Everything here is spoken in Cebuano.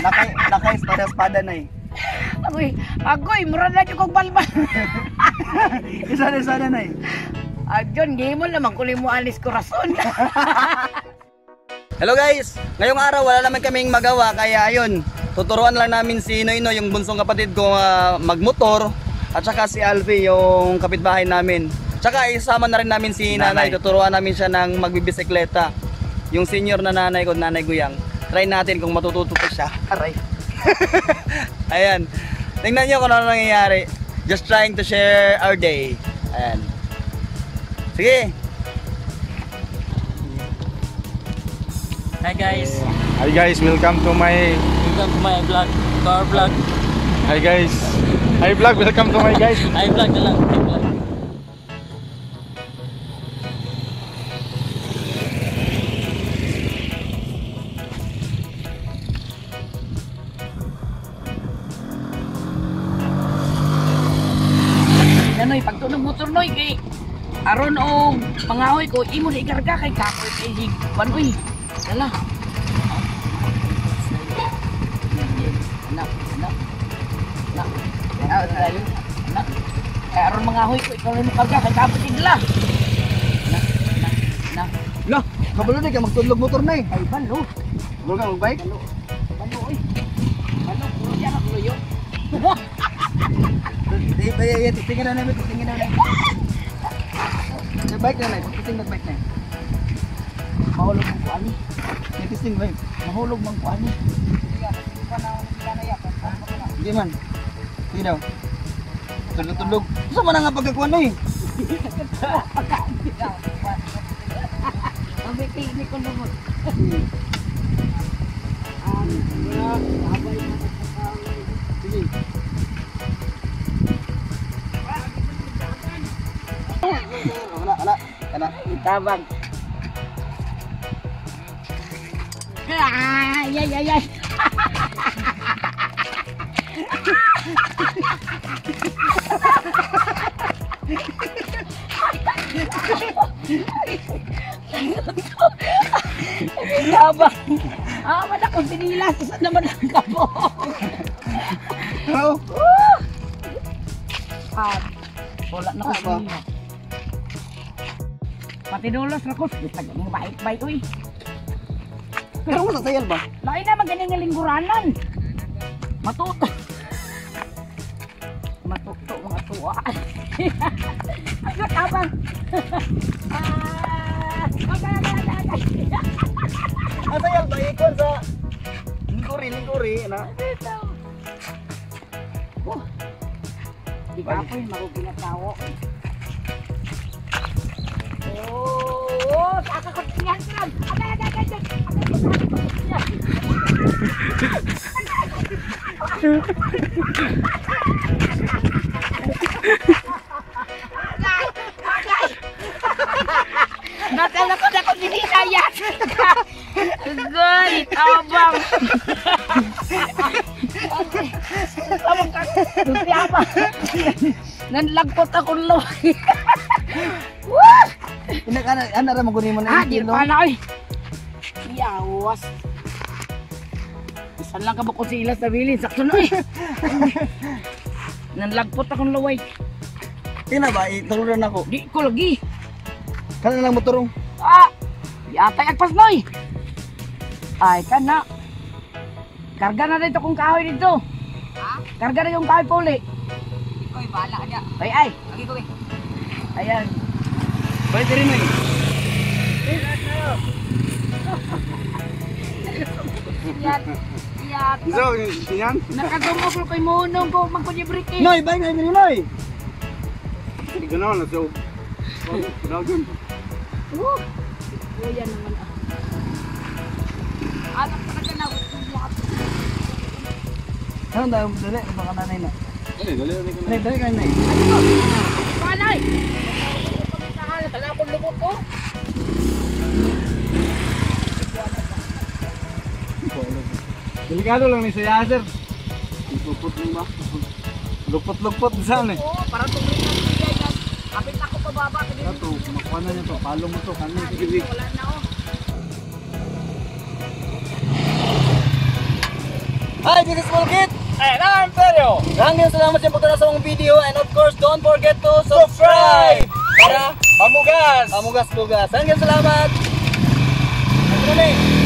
Nakay espada na eh. Agoy, agoy, mura na jud kog balbal. Isa na eh. Adyon, gihimo naman kulim mo alis korason. Hello guys! Ngayong araw wala naman kaming magawa kaya ayun, tuturuan lang namin si Noynoy, yung bunsong kapatid ko, magmotor, at saka si Alfie, yung kapitbahay namin. Tsaka isama na rin namin si nanay, tuturuan namin siya ng magbibisikleta. Yung senior na nanay ko, Nanay Guyang. Try natin kung matututo pa siya. Aray. Ayan. Tingnan nyo kung ano nangyayari. Just trying to share our day. Ayan. Sige! Hi guys. Hi guys, welcome to my vlog, to our vlog. Hi guys. Hi vlog, welcome to my guys. Hi vlog na lang. Hi vlog. Nanoy, pagtunog motor noy kay aron og pangahoy ko imo na ikarga kay kapoy kay hig kwan uy. Dala. Anak, anak. Anak. Anak. Kay aron mangahoy ko ikaw mo karga kay kapoy igla. Anak, anak, anak. Lah, kabalo na ka magtudlog motor na eh. Ay balo. Kabalo ka magbike? Balo. Balo oy. Balo puro siya ka kuloyo. Eh, tingnan na namin, tingnan na namin. Bike na na, testing nag-bike na. Mahulog man ko ani. Testing ba? Mahulog man ko ani. Hindi man. Sige daw. Tulog-tulog. Saan man nga pagkakuan na eh? Ang ko lumot. Sige. Wala, wala. Kana. Itabang. Ay, ay, ay, ay. Itabang. Ah, man ako sinilas. Saan naman ang kabo? Oo. Ah, wala na ko sinilas. Patinulos na ko. Bitag mo bait-bait, uy. Pero mo sa sayal ba? Lain naman ganyan nga lingguranan. Matuto. Matuto mga tuwa. Ang tabang. Ah, okay, okay, okay, okay. Ang sayal ba? Ikon sa lingkuri, lingkuri. Na. Dito. Oh. Di ka po yung maguginatawo. Oh, saka ko tingnan lang. Agay, agay, agay, agay. Agay, agay, agay. Nakala ko na kung dinidayat. Good, abang. Abang ka. Abang. Nanlagpot akong laway. Wah! Ana ra mo mo na. Ah, di pa na oy. Yawas. Isan lang ka ba kung silas na bilin? Sakto na eh. Nanlagpot akong laway. Tina ba? Ituruan ako. Di ko lagi. Kana lang motorong. Ah! Yatay agpas noy. Ay, kana. Karga na dito kung kahoy dito. Ha? Karga na yung kahoy puli. Koy, bahala ka. Ay, ay. Lagi ko eh. Ayan. Bye diri noy. Yan. Yan. So, yan. Nakadumog ko kay Monong ko magkunyibrike. Noy, bye noy diri noy. Ganaw na so. Ganaw yun. Woo! Kuya naman ah. Anak pa ka na. Ano daw dali baka nanay na. Dali, dali, dali. Dali dali kay nay. Panay! Kala akong lumot ko. Delikado lang ni sa Yasser. Lupot lang ba? Lupot-lupot saan eh. Oo, parang tumingin na siya yan. Kapit ako pababa. Ito, makuha na niya to. Palo mo to. Kami, sige. Wala na oh. Hi, this is Mulkit. And I'm Sergio. Maraming salamat sa pagtanaw sa among video and of course, don't forget to subscribe! Para Pamugas. pamugas-bugas. Maraming salamat! Ano na?